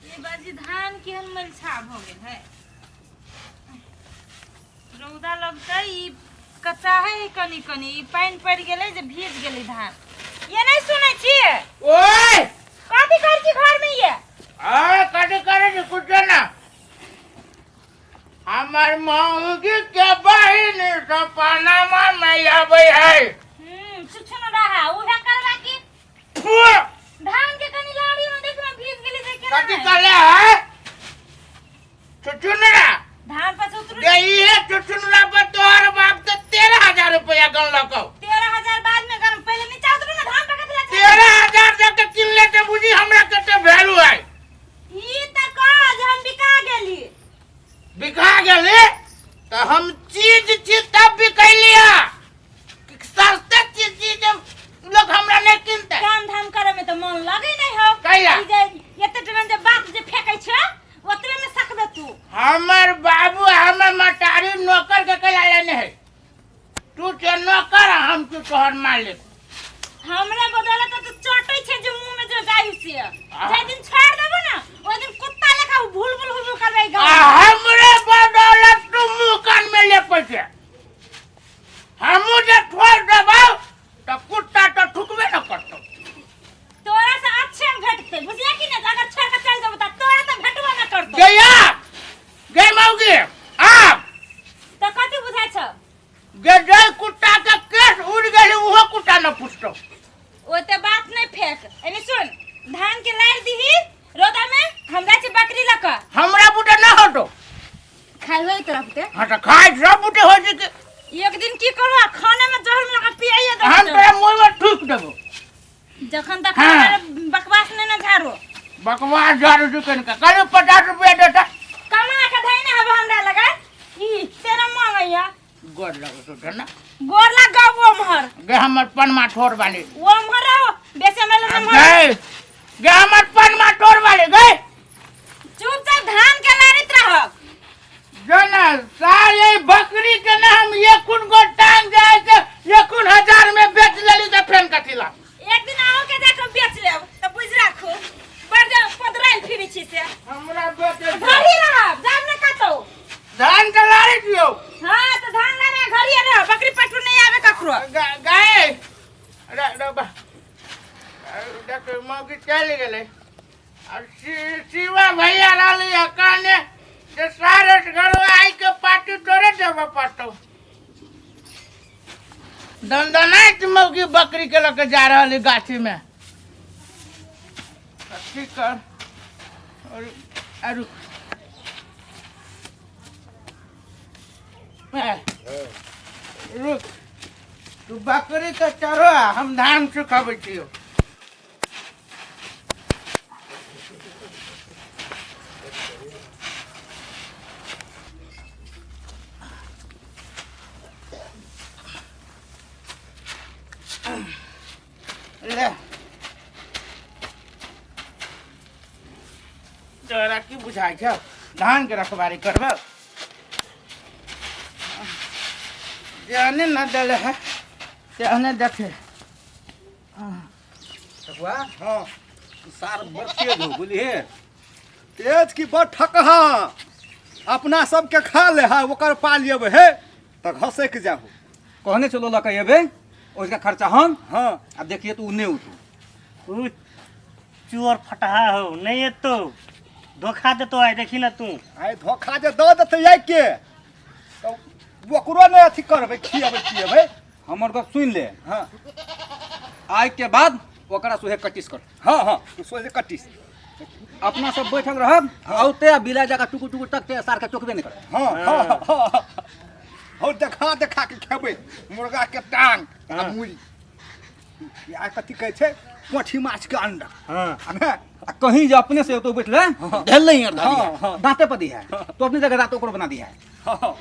ये बाजी धान केहन मलछा भऽ गेल है। रौदा लगतै, ई कच्चा है कनी कनी, ई पानि पड़ि गेलै जे भीज गेलै धान। ये नहीं सुनै छियै? ओए, कथी करै छी घर में ये? अरे कथी करै छी कुछो ना। हमर मौगी के बहिन सपनामा में आबै है। छुछु न रहा उहे करबा की। फू! धान के कनी लाड़ी में देख ना, भीज गेलै जे केना कथी है। कहले है चुचुनरा? धान पर से उतरू। गे इहे चुचुनरा पर तोहर बाप के 13,000 रुपया गणलकौ। 13,000 बाद में गण, पहले नीचा उतरू ना, धान पर कथी ला? 13,000 दे के किनले ते बुझी हमरा कते वैल्यू है। ई त कह जे हम बिका गेली। बिका गेली तऽ हम चीज छी तब बिकैलिया। सस्ते चीज छी जे लोग हमरा नहीं किनते। काम धाम करे में तो मन लगे नहीं हो। कैला? ई जे एते टन जे बात जे फेकै छ ओतबे में सकबे तू। हमर बाबू हमर मटारी नौकर के कैला लेने है? तू के नौकर, हम तू तोहर मालिक। हमरा बदौलत तो चटै छै जे मुंह में जो जाई से। जाहि दिन छोड़ देबो ना ओहि दिन कुत्ता लेखा भूल भूल भूल करबै आ गाँव। हमरे बदौलत तू मुंह कान में ले पैसे। हमू जे छोड़ देबौ तऽ कुत्ता तऽ ठुकबे न करतौ। तोरा से अच्छे भेटतै, बुझले कि ना? अगर छोड़ के चल जेबो त तोरा त भेटबो ना करतौ। गैया गे मौगी आब। त कथी बुझाइ छ? गे जै कुत्ता के केस उड़ गेल उहो कुत्ता न पुछतौ। ओते बात नहीं फेंक, एने सुन, धान के लार दीही रौदा में, हम जाइ छी बकरी लऽ कऽ। हमरा बुते न होतो। खाइ होई तोरा बुते? हाँ तऽ खाइ सब बुते होइ छै कि। एक दिन की करू, खाने में जहर मिला के पियाइए दे। हम तोरा मुँह में थूक देबो। जखन तक हाँ। हमारे बकवास नहीं ना झाड़ो। बकवास झाड़ू छी कनिका करू, 50 रुपया देता। कमा के धै ना हब हमरा लगा ई तेरा मांगैया। गोर लगो तो ना। गोर लग वो मोहर। गे हमर पनमा ठोर वाली। वो मोहर रहो बेसे हमरा लग मोहर। गे गे हमर पनमा ठोर वाली गे। चुपचाप धान के लारित रह। जना सारे बकरी के ना हम एकुन गो टांग जाए के एकुन हजार में बेच लेली त फेन कथी ला। एक दिन आओ के जाके बेच लेब त बुझ राखू बड़ जे पदराइल फिरी छी से। हमरा बेच घरी रह जाब ने कतौ। धान के लारे दियो। हां त धान लारे घरी रह, बकरी पटू नहीं आवे ककरो। गाय रे रे बा देख मौगी चल गेलै। आ शिवा भैया रहली है कहने जे सारे घरवा आई के पार्टी तोरे देबे पड़तौ। दनदनाइत मौगी बकरी के लऽ के जा रहल है गाछी में। की कर और अरु रुक, तू बकरी के चरो, हम धान सुखाबै छियौ। ले तोरा की बुझाइ छौ धान के रखबारी करबौ? जहने न देले है तेहने देखे। ठकुआ। हाँ। सार बड़ तेज हो बुझलिए। तेज की बड़ ठकहा, अपना सबके खा ले हा, ओकर पा लेबै हे तऽ घसक जाहू। कहने चलो लऽ के एबै ओहिका खर्चा हम। हाँ। आ देखिए तू नहि उठू। उ चोर फटहा हो नहीं एतो धोखा देतो आइ देखी ना तू। आइ धोखा जे दऽ देतै आइ के तऽ ओकरो नहि अथी करबै, खिएबै पिएबै। हमर गप सुनि ले। हाँ। आइ के बाद ओकरा सोहे कटिस कर। हाँ हाँ तू सोहे कटिस। अपना सब बैठल रहब। हाँ। औते आ बिला जाकर टुकु टुकु तकते सार के टोकबे नहीं करत। हाँ, हाँ, हाँ, हाँ। हौ देखा देखा के खेबै मुर्गा के टांग आ हाँ। मुड़ी आ कथी कहै छै पोठी माछ के अंडा। हाँ। आ ने? आ कहीं जे अपने से तो बैठले हाँ। ढेल नहीं यार हाँ, हाँ। दांते पर दी है तो अपने जगह दांत ओकरो बना दिया है। हाँ।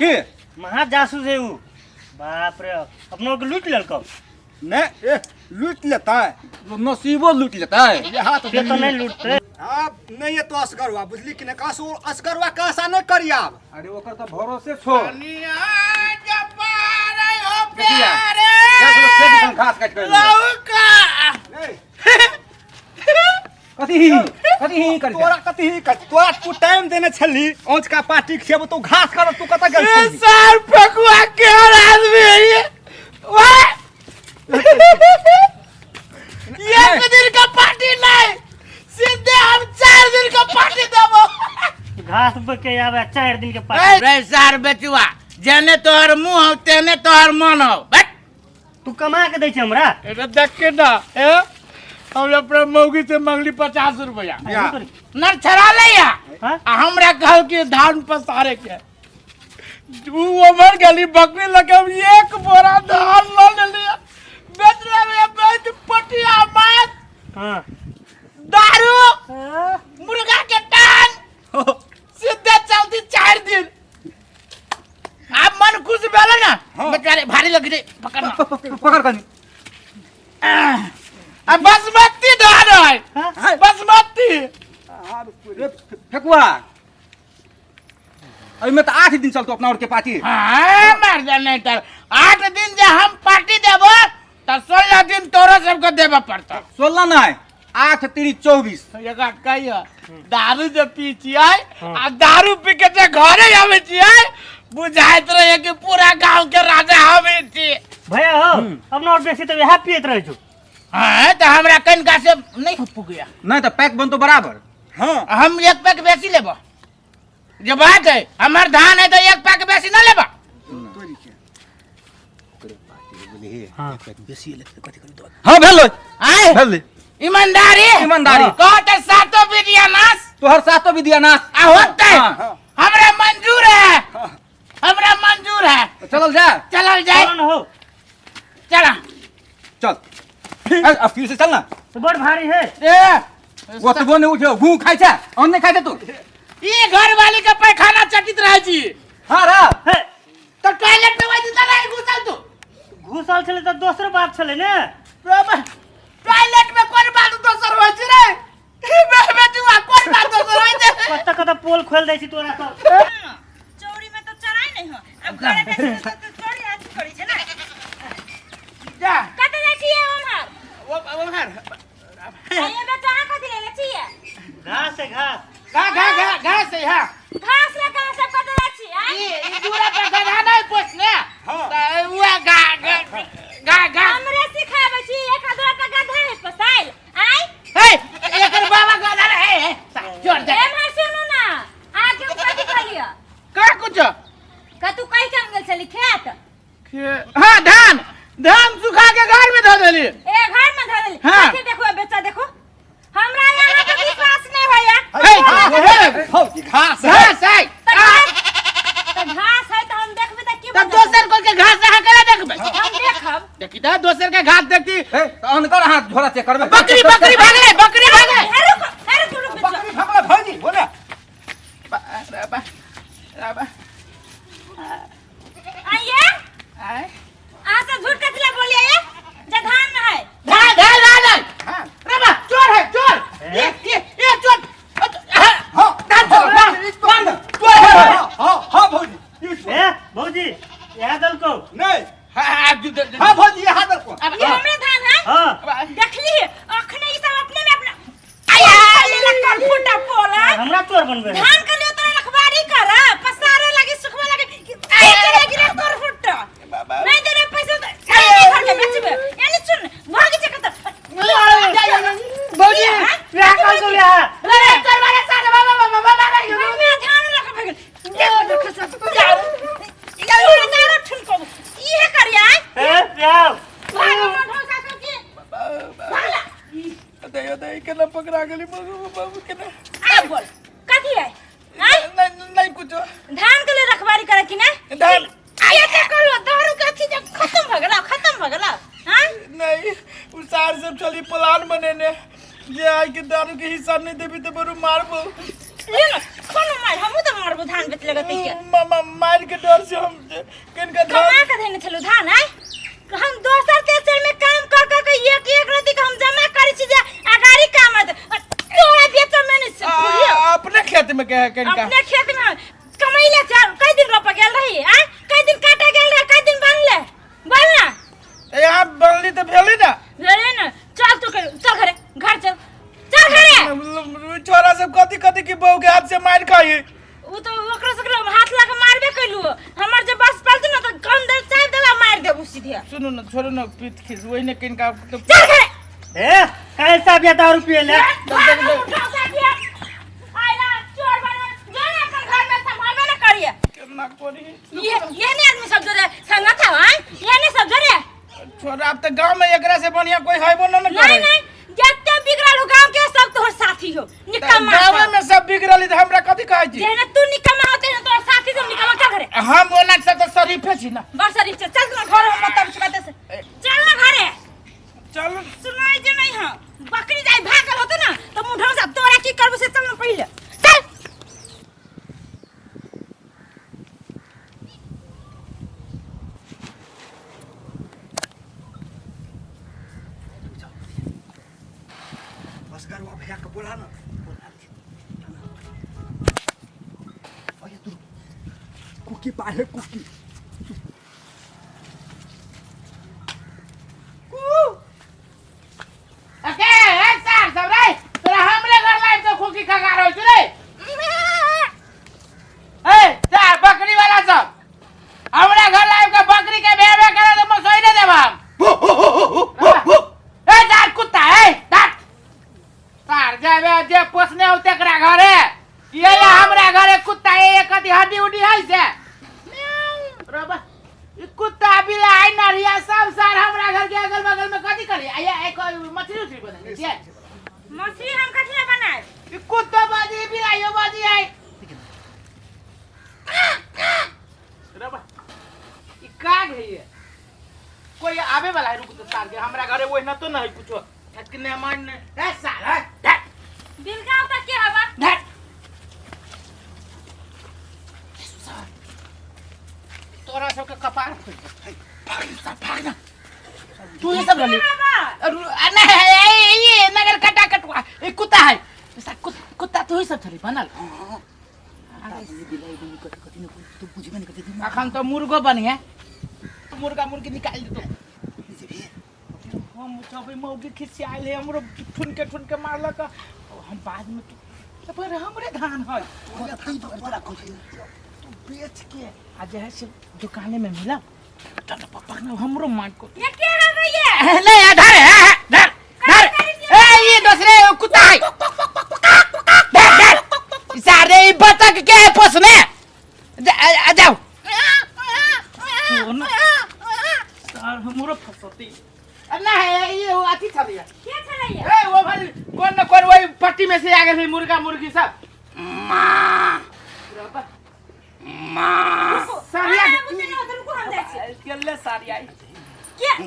की महा जासूस है उ। बाप रे अपनों के लूट लेलको। नहीं ए लूट लेता है। नसीबो लूट लेता है। यहाँ तो से तो नहीं लूटते। हाँ नहीं ये तो असगरवा बुझली कि नहीं कासो असगरवा कासा नहीं करी आप। अरे ओकर तो भरोसे छोड़। कनिया जपारे हो देखिया, प्यारे। जा सब खेत दिसन घास काट के। लौका। नहीं। कथी? कथी ही कर तोरा कथी ही कर तोरा तू टाइम देने छली औंचका पार्टी खेब तो घास कर तू कतऽ गेल ए छली सार फेकुआ केहन आदमी है ये वाह एक दिन का पार्टी नहीं सीधे हम 4 दिन का पार्टी देबो घास बके आवे 4 दिन के पास। रे सार बेचुआ जेने तोहर मुंह हो तेने तोहर मन हो बट तू कमा के दै छै हमरा। अरे देख के ना ए हम अपना मौगी से मंगली 50 रुपया नर छड़ा ले या। हाँ? आ हमरा कहल कि धान पसारे के ऊ उमर गली बकरी लगे हम एक बोरा धान ल लेलिया बेच लेबे बेच पटिया माछ हाँ। दारू हाँ। मुर्गा के टांग सीधे चलती 4 दिन। आप मन खुश भेल ना बेचारे भारी लग रे पकड़ पकड़ कनी। आ बासमती धान है। हाँ? बासमती। रे फेकुआ एहिमे तऽ 8 दिन चलतो अपना और के पार्टी। हाँ मार जा नहीं तर 8 दिन जे हम पार्टी देबो त 16 दिन तोरो सबके देबे पड़तो। 16 नहीं 8 3 24। एक बात कहियो दारू जे पी छियै आ दारू पी के जे घरे आबै छियै बुझाइत रहे कि पूरा गांव के राजा हमे छी। भैया हो अपना और बेसी तऽ इएह पियैत रहै छौ। हाँ तो हमरा कनिका से नहीं हो गया। नहीं तो पैक बनतो बराबर। हाँ हम एक पैक बेसी लेबो जे बात है हमार धान है तो एक पैक बेसी ना लेबो। हाँ। हाँ भेल आय भेल ईमानदारी ईमानदारी। कहते सातो विद्या नाश तोहर सातो विद्या नाश आ होते हाँ। हमरा मंजूर है हमरा मंजूर है। चलल जा चलल जाए चल हो चला चल अब फिर से चल ना तो बड़ भारी है। ए ओतबो नहीं उठो गू खाइ छै अन्न नहीं खाइ छै तू। ई घर वाली के पैखाना चटित रहे छी। हाँ रा हे तो टॉयलेट में वही नहीं घुसल तू। घुसल छलै तऽ दोसर बात छलै ने। टॉयलेट में कोन बात दोसर होइ छै रे? बेटुआ कोन बात दोसर होइ छै? कतऽ कतऽ पोल खोलि दै छी तोरा सब। चोरी में तो चराई नहीं हो अब घरे जाइ छी तऽ चोरी अथी करै छै ना। जा कतऽ जाइ छियै ओम्हर? ओम्हर। ये बेटा अहाँ कथी लेने छियै? घास है घास। घा घा घा घास है। हां घास ले कहाँ सब कतऽ जाइ छियै? ई ई दूरा पर गधा नहीं पोसने त उहा गा गा गा हमरे सिखाबै छी एक दूरा पर गधा है पोसाइल आय। हे एकर बाबा गधा रहे हे छोड़ दे। एम्हर सुनू ना आगे कथी कहलियै? का कुछ का तू कहि के हम गेल छली खेत? हाँ धान धान सुखा के घर में धो देली। ए घर में धो देली। हाँ। कथी देखो बेटा देखो हमरा यहाँ के विश्वास नहीं होया। हे हौ घास है। घास है त घास है त हम देखबै त की त दोसर कोई के घास अहाँ केना देखबै? हम देखब। देखी त दोसर के घास देखती। ए त अनकर हाथ झोरा चेक करबै। बकरी बकरी भागले बकरी भागले। हे रुको हे रुको रुको बकरी भागले भौजी बोले। राबा राबा आइए आय अहाँ सब झूठ कथी ला बोलिए जे धान में है। धान धान धान हां राबा चोर है चोर। ये ये ये चोर। हां धान चोर धान चोर है। हां हां भौजी ए भौजी यहाँ दलको नहीं। हां हां हां भौजी यहाँ दलको। ये हमरे धान है। हां देखली अखने ई सब अपने में अपना आया लेला कर फुटा पोला हमरा चोर बनबे। धान के लिए तोरा रखवारी कर पसारे लगी सुखवे लगी आई के लगी रे तोर फुटा नहीं दे रे पैसा तो आई घर के बेचबे यानी सुन भाग जे कत भौजी बियाह कर दो बियाह। रे चोर वाला सारे बाबा बाबा बाबा मैं धान रख भाग देखो देखो सब जाओ जाओ जाओ ठुनको ई करिया ए बियाह भागो ढोसा सब के भागला दे दे केना पकड़ा गेली बाबू बाबू केना आ बोल कथी है? आय नहीं नहीं कुछ धान के लिए रखवारी करे कि ना? धान आया क्या करो दारू के अथी जब खत्म भ गेला खत्म भ गेला। हां नहीं उ सार सब चली प्लान बनेने जे आई के दारू के हिसाब नहीं देबी त बरू मारबो। ले ना कोन मार हमहु त मारबो धान बेच लगत के। मामा मार के डर से हम कनका कमा धान के धैने छलु धान आय हम दोसर तेसर में काम कर कर के एक एक रति के हम जमा करै छी जे अगाड़ी काम आत तोरा बेच में नहीं से बुझियो। अपने खेत में के है कनका अपने खेत में कमैले चार कई दिन रोप गेल रही आ कई दिन काटे गेल रही कई दिन बनले बोल ना यहाँ बनली त भेली ना भेलै ना चल तू कर चल घरे घर चल चल घरे। छोरा सब कथी कथी की बहू के हाथ से मार खाई। उ तो ओकरा से हाथ लगा मारबे कैलू। हमर जे बस पलती ना तो कम देर चाहे देला मार देबू सीधे। सुनू न, छोड़ू न, पीत खीस वही ने किनका तो चल घरे। ए कैसा बिया दारू पिए ले? आइला चोर बनल जो ना अपन घर में संभालबे ना करिए। केना करी? ये ने आदमी सब जोरे संगत है, हां ये ने सब जोरे। छोरा अब त गांव में एकरा से बढ़िया कोई हैबो न न करे। नहीं नहीं, जते बिगड़ल हो गांव के सब तोहर साथी हो निकम्मा। गांव में सब बिगड़ल है त हमरा कथी कहै छी? जेहने तू निकम्मा होते ना तोहर साथी सब निकम्मा। चल घरे। हम ओना से त शरीफे छी ना। बड़ शरीफ छै। चल ना घर, हम बताब चुकाते से। चल ना घरे। चल। सुनाई जे नहीं हां बकरी जाय भागल होते ना तो मुंह से तोरा की करबो से। चल ना पहिले चल। बस गरवा भैया के बोला ना। भैया तू कुकी पाहे कुकी। अके ए सार सब रे, तोरा हमरे घर लाइब तो खोकी खगा रहल छी रे। ए सार बकरी वाला सब हमरा घर लाइब के बकरी के बे बे करे तो मसोई नहीं देब हम। ए सार कुत्ता, ए दात सार जाबे जे पोसने हो तेकरा घरे ये हमरा घरे कुत्ता ए कथी हड्डी उड्डी है से रबा। ई कुत्ता बिलाई नरिया सब सार हमरा घर के अगल बगल में कथी करी? आया एक मछली उछली बनेने छियै? मछली हम कथी ला बनाएब? ई कुत्ता बाजी बिलाइयो बाजी आई रबा। ई काग है ये कोई आवे वाला है? रुक तो सार के हमरा घरे ओहिना तो नहीं कुछो कि नहीं मान नहीं। ए सार है धत बिलगाव तक के हवा धत तोरा सबके कपार फूट जेतै। भाग ना, भाग ना। तू ही सब रहली। नहीं ये नगर कटा कटुआ ये कुत्ता है। कुत्ता तू ही सब थोड़ी बनल। अखन तो मुर्गो बनिए, मुर्गा मुर्गी निकाल देतो। हम सब मौगी खिसियाल है, हमरो ठुन के मारलक। हम बाद में तो पर हमरे धान है तू बेच के आ जे है से दुकाने में मिला। चल पप्पा ना हमरो मार को ये के है भैया? नहीं धर धर धर। ए ये दूसरे कुत्ता है। धर धर सारे बतख के है पोसने। आ जाओ सार हमरो फसती ना है ये वो अथी छलिया के छलैया? ए वो भाई कौन न कौन वही पट्टी में से आ गए मुर्गा मुर्गी सब। मां मां सारिया रुको हम जाइ छी। केले सारिया के? अरे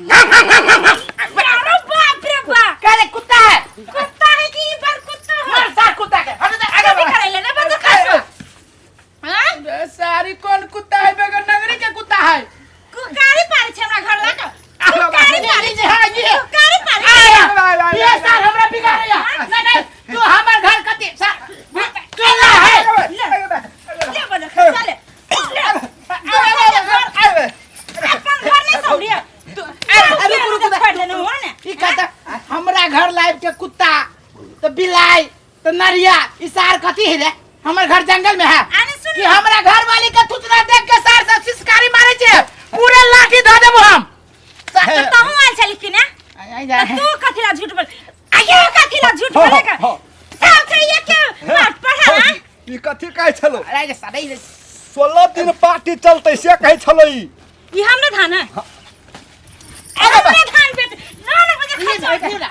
बाप रे बाप, काले कुत्ता है। कुत्ता है कि ई बार कुत्ता है? मार सार कुत्ता के हट जा आगे कथी करैले रे बंदर खासो? हां सारी कौन कुत्ता है? बगैर नगरी के कुत्ता है। कुकारी पारे छै हमरा घर लग। कुकारी पारे छै। हां ये कुकारी पारे छै। ये सार हमरा बिगाड़या। नहीं नहीं तू हमर घर कति सार केला है। ले बंदर खा ले। अपन घर नहीं संभरिया। अरे रुक रुक छोड़ देने हो ने। ई कहता हमरा घर लाइब के कुत्ता तो बिलाई तो नरिया ई सार कथी है रे? हमर घर जंगल में है। आने सुन कि हमरा घर वाली के थुथना देख के सार सब सिसकारी मारे छे, पूरे लाठी धऽ देबो हम। तो तहु आयल छली कि ना? तू कथी ला झूठ बोल? आयो कथी ला झूठ बोले का? सब छै ये के पाठ पढ़ा हां? ई कथी कहै छलो? अरे जे सारे 16 दिन पार्टी चलतै से कहै छलो ई। ई हमरे धान है। अरे हमरे धान बेच ना ना बजे खर्च।